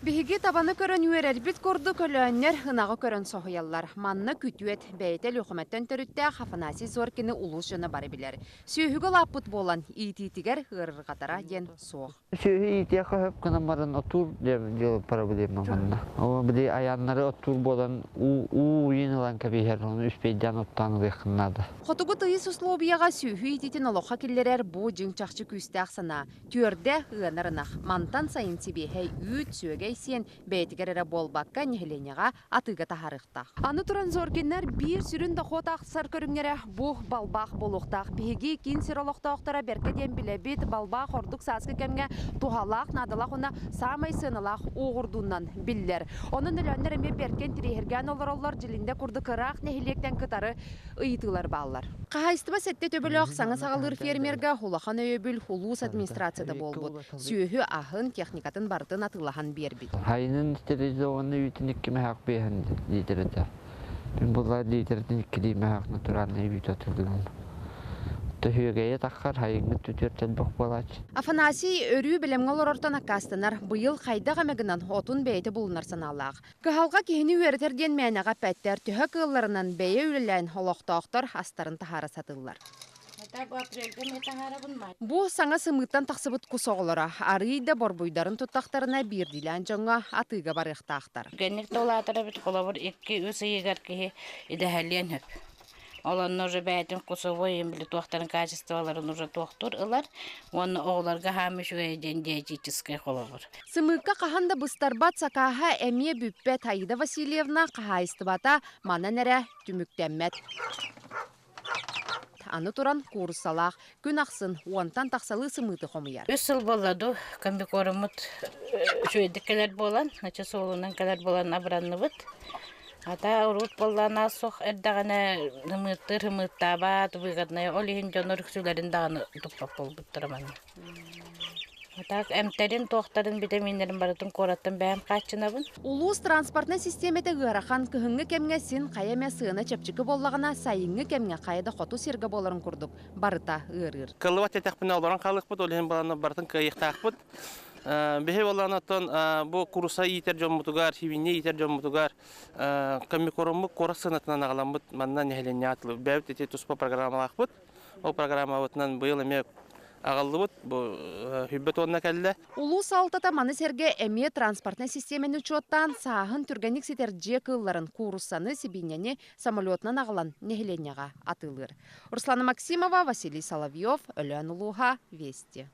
Биһиги табаны көрөн үөрэрбит курдук өлөөннөр ынаҕы көрөн соһуйаллар. Манна күтүөт, бэйэтэ Өлүөхүмэттэн төрүттээх Афанасий Зоркины улуус дьоно бары билэр. Сүөһүгэ улааппыт буолан, иитиитигэр ыарырҕатара диэн суох. Сүөһү иитиэххэ сөп гынан баран оттуур дьыала проблема манна. Ол били айааннары оттуур буолан уу уу уйун ылан кэбиһэр, ону үспүйдээн оттоон ылыаххын наада. Хотугу тыйыс услуобуйаҕа сүөһү иитиитин олоххо киллэрэр бу дьиҥ-чахчы күүстээх санаа. Түөрдэ ыанар ынах. Мантан сайын сибиэһэй үүт, сүөгэй сиэн бэйэтигэр эрэ буолбакка, нэһилиэнньэҕэ атыыга таһаарыахтаах. Аны туран Зоркиннар биир сүрүн дохуот ахсар көрүҥнэрэ бу балбаах буолуохтаах. Биһиги киин сир олохтоохторо бэркэ диэн билэбит, балбаах ордук сааскы кэмҥэ туһалаах, наадалаах уонна саамай сыаналаах уоҕурдуунан биллэр. Онон өлөөннөр эмиэ бэркэ интириэһиргээн олороллор, Дьилиндэ курдук ыраах нэһилиэктэн кытары ыйытыылар бааллар. Хаһаайыстыба сэттэ төбөлөөх саҥа саҕалыыр фермергэ улахан өйөбүл улуус администрацията буолбут. Сүөһү аһын, техникатын барытын атыылаһан биэрбит. Хайынын стерилизованный үүтүн икки мөһөөх биэһэн лиитэр этэ. Мин булла лиитэрдин иккилии мөһөөх натуральный үүт атыылыыбын. Төһүөгэйэ таххар хайыҥҥыт түтүөр элбэх буолааччы. Афанасий өрүү бэлэмҥэ олорортон аккаастанар, быйыл хайдах эмэ гынан отун бэйэтэ булунар санаалаах. Кыһалҕа киһини үөрэтэр диэн мээнэҕэ эппэттэр, төһө кыалларынан бэйэ үлэлээн олохтоохтор астарын таһаара сатыыллар. Бу саҥа сымыыттан тахсыбыт кус оҕолоро арыый да борбуйдарын туттахтарына биирдиилээн дьоҥҥо атыыга барыахтаахтар. Түргэнник да улаатар эбит, холобур, 2-3 ыйыгар киһи идэһэлиэн сөп. Ол онно уже бэйэтин вкусовой били туохтарын качестволарын уже туохтуур ылар уонна оҕолорго хаам үчүгэй диэн диетическай холобур. Сымыыкка хаһан да быстарбат сакааһа эмиэ бүппэт Аида Васильевна хаһаайыстыбата манан эрэ түмүктэммэт. Аны туран кууруссалаах күн ахсын уонтан тахсалыы сымыыты хомуйар. Үс сыл буолла дуу, комбикорммут үчүгэйдик кэлэр буолан, нача суолунан кэлэр буолан абыранныбыт. Ата урут буоллаана суох эрдэҕинэ ымыыттыыр ымыыттаабат, выгоднай, ол иһин дьон үксүлэрин даҕаны туппат буолбуттара манна. Так эмтэрин, туохтарын, битэмииннэрин барытын куораттан бэйэм хааччынабын. Улуус транспортнай систиэмэтэ ыарахан, кыһыҥҥы кэмҥэ син хайа эмэ сыана чэпчэки буоллаҕына, сайыҥҥы кэмҥэ хайа да хоту сиргэ буоларын курдук барыта ыарыыр. Кыллыбат этэхпинэ олорон хаалыахпыт, ол иһин баланы барытын кыайыахтаахпыт. Биһи буоллаҕына оттон бу куруса иитэр дьоммутугар, сибиинньэ иитэр дьоммутугар коммикороммут куорат сыанатынан аҕаламмыт манна нэһилиэнньэҕэ атылы бэйэбит ити туспа программалаахпыт. Ол программабытынан быйыл эмиэ аҕаллыбыт, бу сүүрбэ тонна кэллэ. Улуус салалтата маны сэргэ эмиэ транспортнай систиэмэни учуоттаан сааһын түргэнник ситэр дьиэ кыылларын, кууруссаны, сибиинньэни самолетунан аҕалан нэһилиэнньэҕэ атыылыыр. Руслана Максимова, Василий Соловьев, Өлөөн улууһа, Вести.